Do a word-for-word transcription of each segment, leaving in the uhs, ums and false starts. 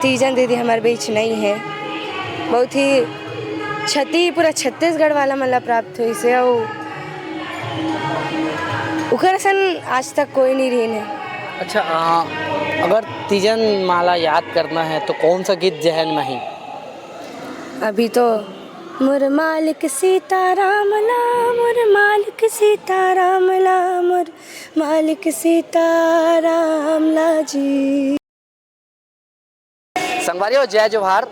तीजन दीदी हमर बीच नहीं है। बहुत ही क्षति पूरा छत्तीसगढ़ वाला मन ला प्राप्त होइस हे, अउ ओकर असन आज तक कोई नहीं रहिन हे। अच्छा, अ, अगर तीजन माँ ला याद करना है तो कौन सा गीत जहन में ही? अभी तो मोर मालिक सीताराम ला, मोर मालिक सीताराम ला, मोर मालिक सीताराम ला जी। संगवारी हो, जय जोहार,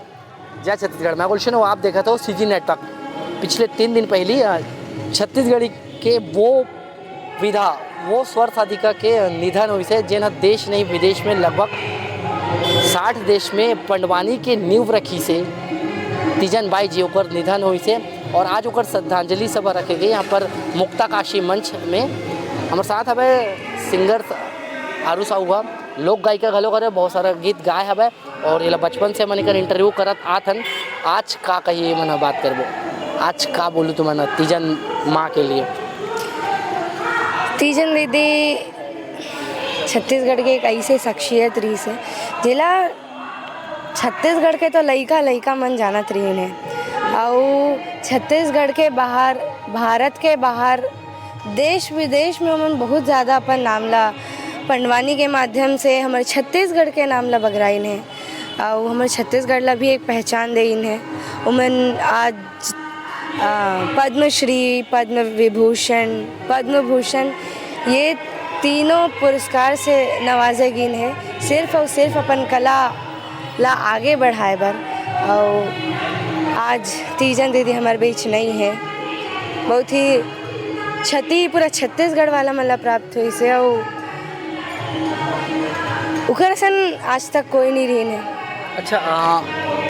जय छत्तीसगढ़। मैं गुलशन हूँ, आप देखत हो सीजी नेटवर्क। पिछले तीन दिन पहली, अ, छत्तीसगढ़ी के वो विधा, वो स्वर साधिका के निधन होइस हे, जेन ह देश नहीं विदेश में लगभग साठ देश में पंडवानी के नींव रखिस हे। तीजन बाई जी ओकर निधन होइस हे और आज ओकर श्रद्धांजलि सभा रखे गए यहाँ पर मुक्ता काशी मंच में। हमर साथ हवे सिंगर आरू साहू ह, लोक गायिका घलो करे, बहुत सारा गीत गाए हवे। और एला बचपन से हमन एकर इंटरव्यू करत आत हन। आज का कही, ये मन ह बात करबो। आज का बोलू तुमन तीजन माँ के लिए? तीजन दीदी छत्तीसगढ़ के एक ऐसे शख्सियत रहिस हे, जेला छत्तीसगढ़ के तो लइका लइका मन जानत रहिन हे, अउ छत्तीसगढ़ के बाहर, भारत के बाहर, देश विदेश में ओमन बहुत ज़्यादा अपन नाम ला पंडवानी के माध्यम से हमर छत्तीसगढ़ के नाम ला बगराइन हे, अउ हमर छत्तीसगढ़ ला भी एक पहचान देइन हे। ओमन आज, अ, पद्मश्री, पद्म विभूषण, पद्म भूषण, ये तीनों पुरस्कार से नवाजे गिन हे, सिर्फ अउ सिर्फ अपन कला ला आगे बढ़ाए बर। अउ आज तीजन दीदी हमर बीच नहीं है। बहुत ही क्षति पूरा छत्तीसगढ़ वाला मन ला प्राप्त होइस हे, अउ ओकर असन आज तक कोई नहीं रहिन हे। अच्छा, अ,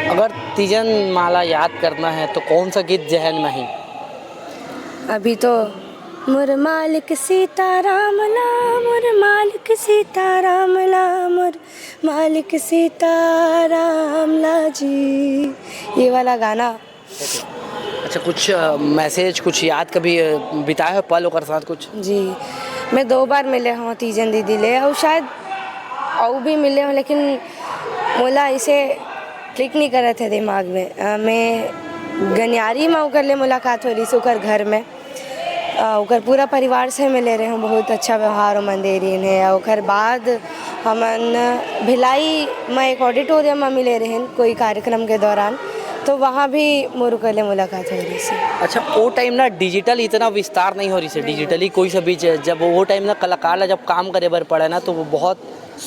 अगर तीजन माँ ला याद करना है तो कौन सा गीत जहन में ही? अभी तो मोर मालिक सीताराम ला, मोर मालिक सीताराम ला, मोर मालिक सीताराम ला जी, ये वाला गाना। अच्छा, कुछ, अ, मैसेज, कुछ याद कभी, अ, बिताए हो पल ओकर साथ कुछ? जी, मैं दो बार मिले हूँ तीजन दीदी ले, और शायद और भी मिले हूँ, लेकिन मोला इसे क्लिक नहीं करत हे दिमाग में। अ, मैं गनियारी में ओकर ले मुलाकात हो रहिस, ओकर घर में। अ, ओकर पूरा परिवार से मिले रहे हूँ, बहुत अच्छा व्यवहार ओमन दे रहिन हे। अउ ओकर बाद हमन भिलाई में एक ऑडिटोरियम में मिले रहेन कोई कार्यक्रम के दौरान, तो वहाँ भी मोर ओकर ले मुलाकात हो रहिस हे। अच्छा, वो टाइम ना डिजिटल इतना विस्तार नहीं हो रहिस हे, नहीं। डिजिटली कोई सा भी ज-, जब वो टाइम ना कलाकार ला जब काम करे बर पड़े ना, तो वो बहुत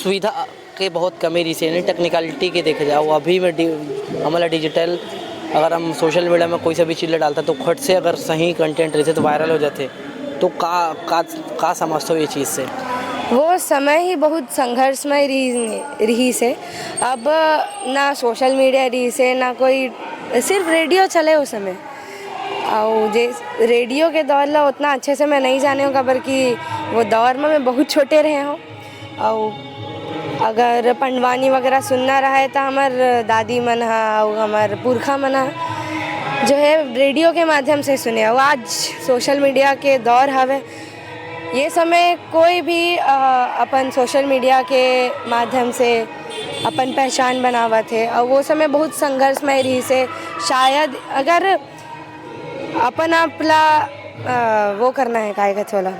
सुविधा के बहुत कमी रहिस हे, यानी टेक्निकलिटी के देखे जाए, वो अभी में डि-, हमन ला डिजिटल, अगर हम सोशल मीडिया में कोई सा भी चीज़ ला डालता तो खट से अगर सही कंटेंट रहिथे तो वायरल हो जाथे। तो का, का, का समझथो ये चीज़ से? वो समय ही बहुत संघर्षमय रहिस, रहिस हे। अब ना सोशल मीडिया रहिस हे, ना कोई, सिर्फ रेडियो चले उस समय। अउ जे रेडियो के दौर ला उतना अच्छे से मैं नहीं जाने हूँ, काबर कि वो दौर में मैं बहुत छोटे रहे हूँ। अउ अगर पंडवानी वगैरह सुनना रहे, तो हमर दादी मन ह, अउ हमर पुरखा मन ह, जो है, रेडियो के माध्यम से सुने। अउ आज सोशल मीडिया के दौर हवे, ये समय कोई भी, अ, अपन सोशल मीडिया के माध्यम से अपन पहचान बनावत हे, अउ वो समय बहुत संघर्षमय रहिस हे। शायद अगर अपन आप ला, अ, वो करना है, काय कहथे ओला,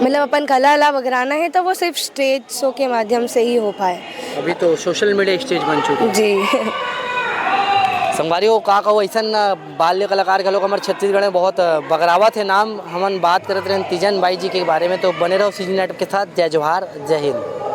मतलब अपन कला ला बगराना है, तो वो सिर्फ स्टेज शो के माध्यम से ही हो पाए। अभी तो सोशल मीडिया स्टेज बन चुकी है। जी। संगवारी हो, का कहूँ, ऐसन, अ, बाल्य कलाकार घलोक हमर छत्तीसगढ़ में बहुत, अ, बगरावत हे नाम। हमन बात करत रहेन तीजन बाई जी के बारे में, तो बने रहो सीजी नेटवर्क के साथ। जय जोहार, जय हिंद।